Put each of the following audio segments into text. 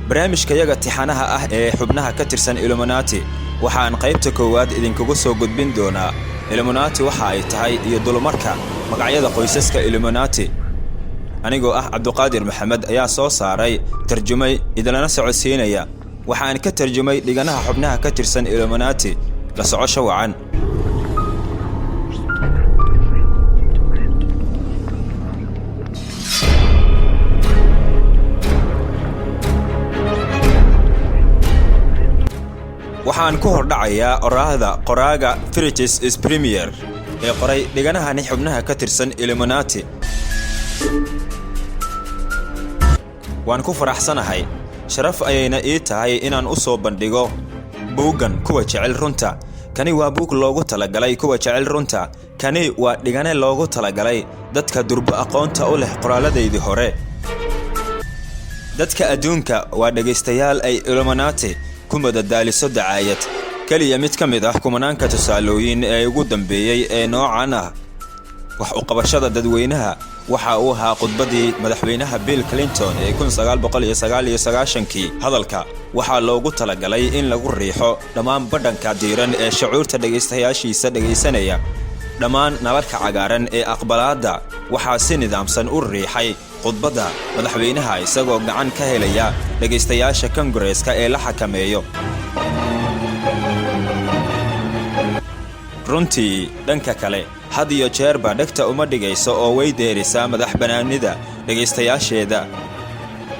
Barnaamijkayaga tixanaha ah ee xubnaha ka tirsan Illuminati waxaan qaybta koowaad idinkugu soo gudbin doonaa Illuminati waxa ay tahay iyo dulmarka magacyada qoysaska Illuminati. Anigoo ah Cabduqaadir Maxamed ayaa soo saaray, tarjumay, idinlana socodsiinaya. Waxaan ka tarjumay dhiganaha xubnaha ka tirsan Illuminati. La socosho wacan. Waxaan ku hordhacayaa oraahda qoraaga Fritz Spreemier ee qoray dhiganahani xubnaha ka tirsan Illuminati. Waan ku faraxsanahay, sharaf ayayna ii tahay inaan u soo bandhigo buuggan kuwa jecel runta. Kani waa buug loogu talagalay kuwa jecel runta. Kani waa dhigane loogu talagalay dadka durbo aqoonta u leh qoraalladaydii hore. Dadka adduunka waa dhegaystayaal ay Illuminati ku madadaaliso dacaayad. Keliya mid ka mid ah kumanaanka tusaalooyin ee ugu dambeeyey ee noocan ah wax u qabashada dadweynaha waxa uu ahaa khudbaddii madaxweynaha Bill Clinton ee 1999-kii. Hadalka waxaa loogu talagalay in lagu riixo dhammaan badhanka diiran ee shucuurta dhegaystayaashiisa dhegaysanaya. Dhammaan nalalka cagaaran ee aqbalaadda waxaa si nidaamsan u riixay khudbadda madaxweynaha, isagoo gacan ka helaya dhegaystayaasha kongareeska ee la xakameeyo. Runtii, dhanka kale, had iyo jeerba dhegta uma dhigayso oo way deerisaa madax bannaanida dhegaystayaasheeda.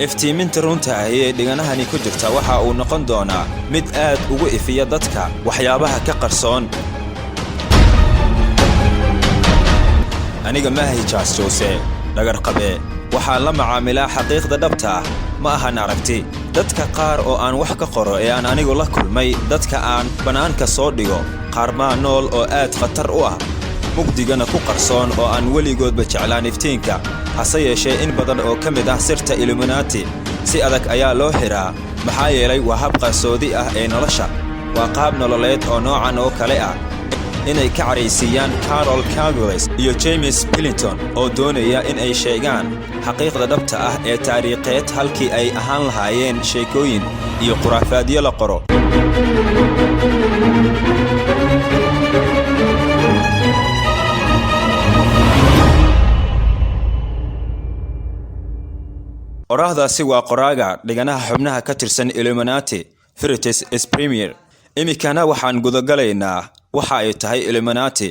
Iftiiminta runta ahi ee dhiganahani ku jirta waxa uu noqon doonaa mid aad ugu ifiya dadka waxyaabaha ka qarsoon. Aniga maahi Jaas Joose dhagarqabe. Waxaan la macaamilaa xaqiiqda dhabta ah, ma ahan aragti dadka qaar oo aan wax ka qoro ee aan anigu la kulmay. Dadka aan bannaanka soo dhigo qaar maa nool oo aad khatar u ah, mugdigana ku qarsoon oo aan weligoodba jeclaan iftiinka. Hase yeeshee, in badan oo ka mid ah sirta Illuminati si adag ayaa loo xiraa, maxaa yeelay waa hab qarsoodi ah ee nolosha, waa qaab nololeed oo noocan oo kale ah inay ka caraysiiyaan Carol Cargules iyo James Billington oo doonaya in ay sheegaan xaqiiqda dhabta ah ee taariikheed halkii ay ahaan lahaayeen sheekooyin iyo khuraafaadyo la qoro. Oraahdaasi waa qoraaga dhiganaha xubnaha ka tirsan Illuminati, Fritz Spreemier. Iminkana waxaan gudagalaynaa waxa ay tahay Illuminati.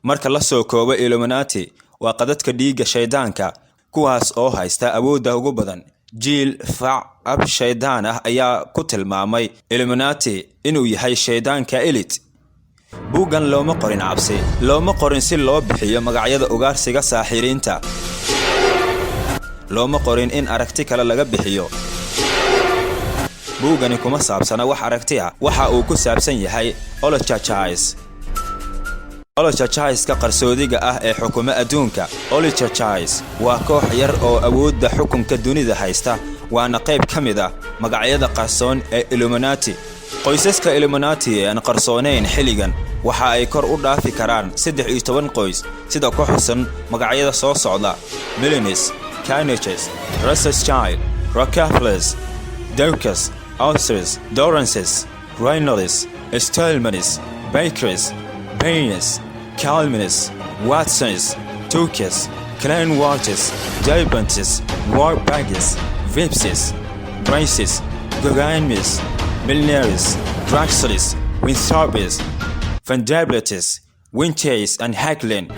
Marka la soo koobo, Illuminati waa qadadka dhiigga shaydaanka, kuwaas oo haysta awoodda ugu badan. Jiil fac ab shaydaan ah ayaa ku tilmaamay Illuminati inuu yahay shaydaanka elit. Buuggan looma qorin cabsi, looma qorin si loo bixiyo magacyada ugaarsiga saaxiriinta, looma qorin in aragti kale laga bixiyo. Buuggani kuma saabsana wax aragti ah. Waxa uu ku saabsan yahay oligarchies, oligarchies-ka qarsoodiga ah ee xukuma adduunka. Oligarchies waa koox yar oo awoodda xukunka dunida haysta, waana qayb ka mid ah magacyada qarsoon ee Illuminati. Qoysaska Illuminati ee aan qarsoonayn xilligan waxa ay kor u dhaafi karaan 13 qoys, sida ku xusan magacyada soo socda: Millionaires, Carnegies, Rothschild, Rockefellers, Dukas, Austers, Dorances, Reynolds, Stallmanis, Bakers, Baynes, Calmins, Watsons, Tukes, Clanwaters, Diabantes, Warbaggers, Vipses, Braces, Guggenheims, Millionaires, Draxelis, Winthorpes, Vanderbilts, Winchase and Hacklin.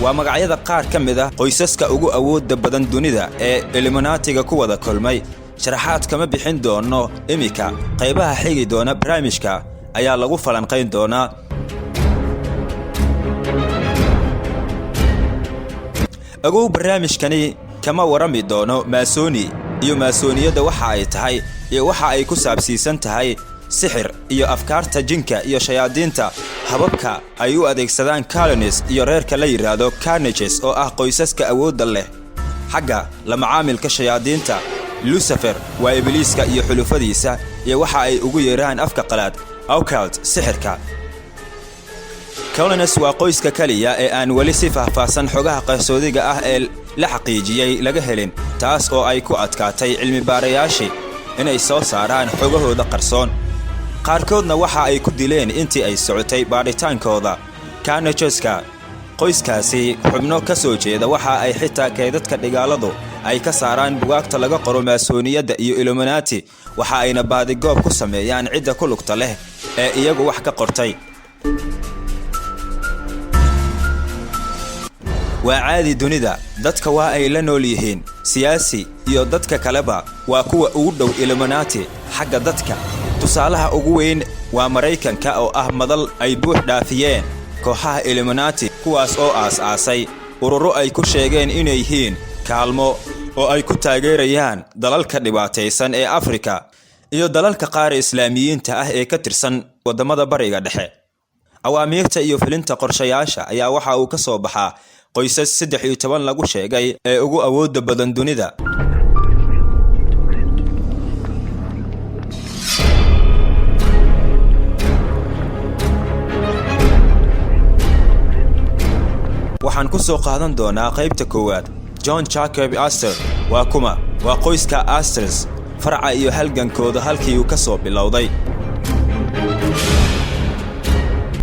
Waa magacyada qaar ka mid ah qoysaska ugu awoodda badan dunida ee Illuminatiga ku wada kulmay. Sharaxaad kama bixin doono iminka. Qaybaha xigi doona barnaamijka ayaa lagu falanqayn doonaa. Ogow, barnaamijkani kama warrami doono maasoni iyo maasooniyadda waxa ay tahay iyo waxa ay ku saabsiisan tahay, sixir iyo afkaarta jinka iyo shayaadiinta, hababka ay u adeegsadaan Colonies iyo reerka la yidhaahdo Carneges oo ah qoysaska awoodda leh xagga la macaamilka shayaadiinta. Lucifer waa Ibliiska iyo xulufadiisa iyo waxa ay ugu yeeraan afka qalaad occult, sixirka. Colines waa qoyska keliya ee aan weli si faahfaahsan xogaha qarsoodiga ah ee la xaqiijiyey laga helin, taas oo ay ku adkaatay cilmibaarayaashii inay soo saaraan xogahooda qarsoon. Qaarkoodna waxa ay ku dileen intii ay socotay baadhitaankooda. Kanajoska qoyskaasi xubno ka soo jeeda waxa ay xitaa keydadka dhigaaladu ay ka saaraan bugaagta laga qoro Maasooniyadda iyo Illuminati, waxa ayna baadigoob ku sameeyaan cidda ku lugta leh ee iyagu wax ka qortay. Waa caadi dunida, dadka waa ay la nool yihiin, siyaasi iyo dadka kaleba waa kuwa ugu dhow Illuminati xagga dadka. Tusaalaha ugu weyn waa Maraykanka oo ah madal ay buux dhaafiyeen kooxaha Illuminati, kuwaas oo aas-aasay ururo ay ku sheegeen inay yihiin kaalmo oo ay ku taageerayaan dalalka dhibaataysan ee Afrika iyo dalalka qaar Islaamiyiinta ah ee ka tirsan waddamada Bariga Dhexe. Awaamiirta iyo fulinta qorshayaasha ayaa waxa uu ka soo baxaa qoysas 13 lagu sheegay ee ugu awoodda badan dunida. Waxaan ku soo qaadan doonaa qaybta koowaad: John Jacob Astor waa kuma? Waa qoyska Astors, farca iyo halgankooda halkii uu ka soo bilowday.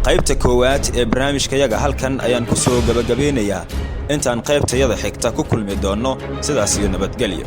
Qaybta koowaad ee barnaamijkayaga halkan ayaan ku soo gebagabeynayaa. Intaan qaybtayada xigta ku kulmi doonno, sidaas iyo nabadgelyo.